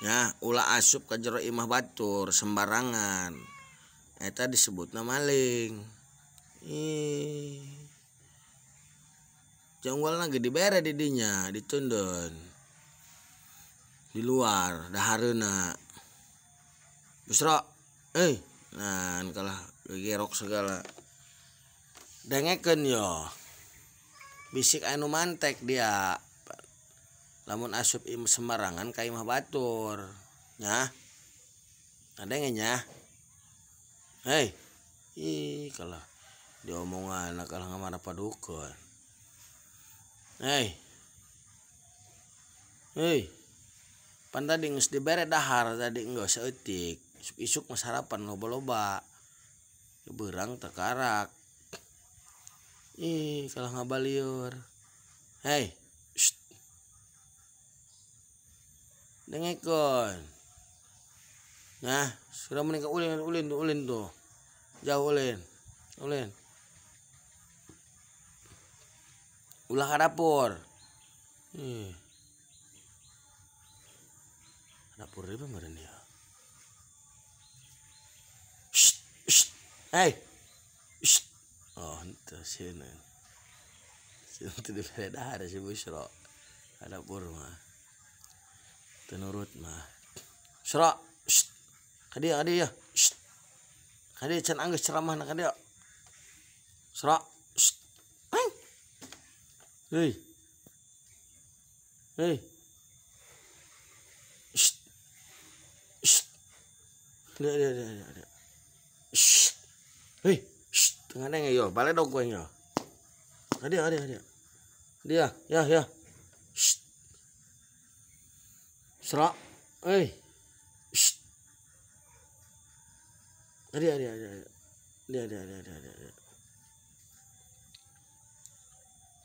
Ya, ulah asup ka jero imah batur sembarangan. Eta disebutna maling. Ih. Jangwalna ge dibere di dinya, ditundun. Di luar dahareuna. Busro, nah kalah gerok segala. Dengekeun yo. Bisik anu mantek dia. Lamun asup im sembarangan ka imah batur. Nya. Kadenge nya. Hei. Ih, kalah diomongan kalah ngamana padukun. Hei. Hei. Pan tadi geus dibere dahar tadi geus saeutik. Isuk mah sarapan loba-loba. Beurang teu karak. Ih, kalah ngabalieur. Hei. Shh. Dengekeun. Nah, sudah meningkat ulin ulin tuh, ulin tuh. Jauh ulin. Ulin. Ulah ka dapur. Ih. Dapur ieu meureun ya. Shh, shh. Hey. Shh. Oh, henteu sieun. Sieun teu dibere dahar si Busro. Ka dapur mah. Teu nurut mah. Busro, shh. Ka dieu, ka dieu. Shh. Ka dieu can anggeus ceramahna ka dieu. Busro, shh. Hei. Hei. Hei. Shh. Shh. Dia dia dia dia. Shh. Hei, shh. Tengah neng yo, baledog gue yo. Ka dieu, ka dieu, ka dieu. Dia, ya, ya. Shh. Busro, hei. Shh. Dia dia dia. Dia dia dia dia dia.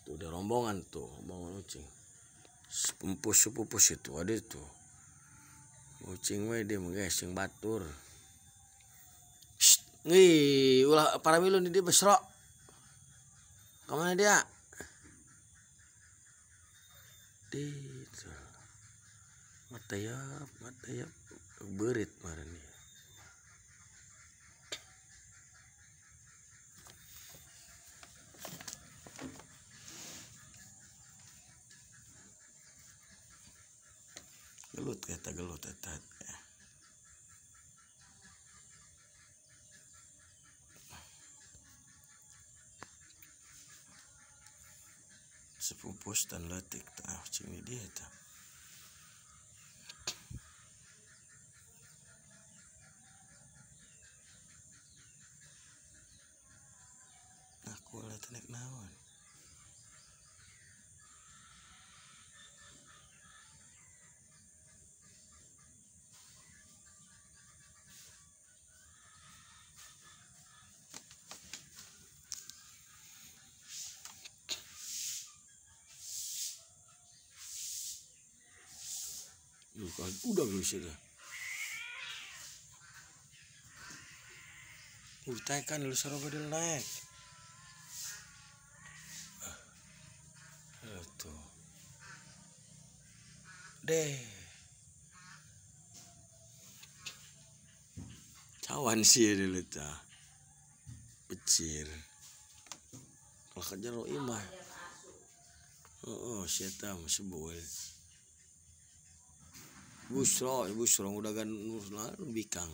Tuh udah rombongan tuh, rombongan ucing. Sepupus-sepupus itu ada tuh. Ucing we dia mah sing batur. Shh. Nih, ulah para milun di dia Busro. Kemana dia? Di matayap beurit meureun ieu. Gelut eta gelut eta. Sepupus dan letik tah cing di dia tah. Aku lihat nek naon. Udah geus eta. Urtaekan lu sarobadil naik. Tuh. Deh. Cawan sih dulu tah. Becir. Kalau ka jero imah. Heeh, sia tah mah sebul. Busro, Busro udah kan bikang.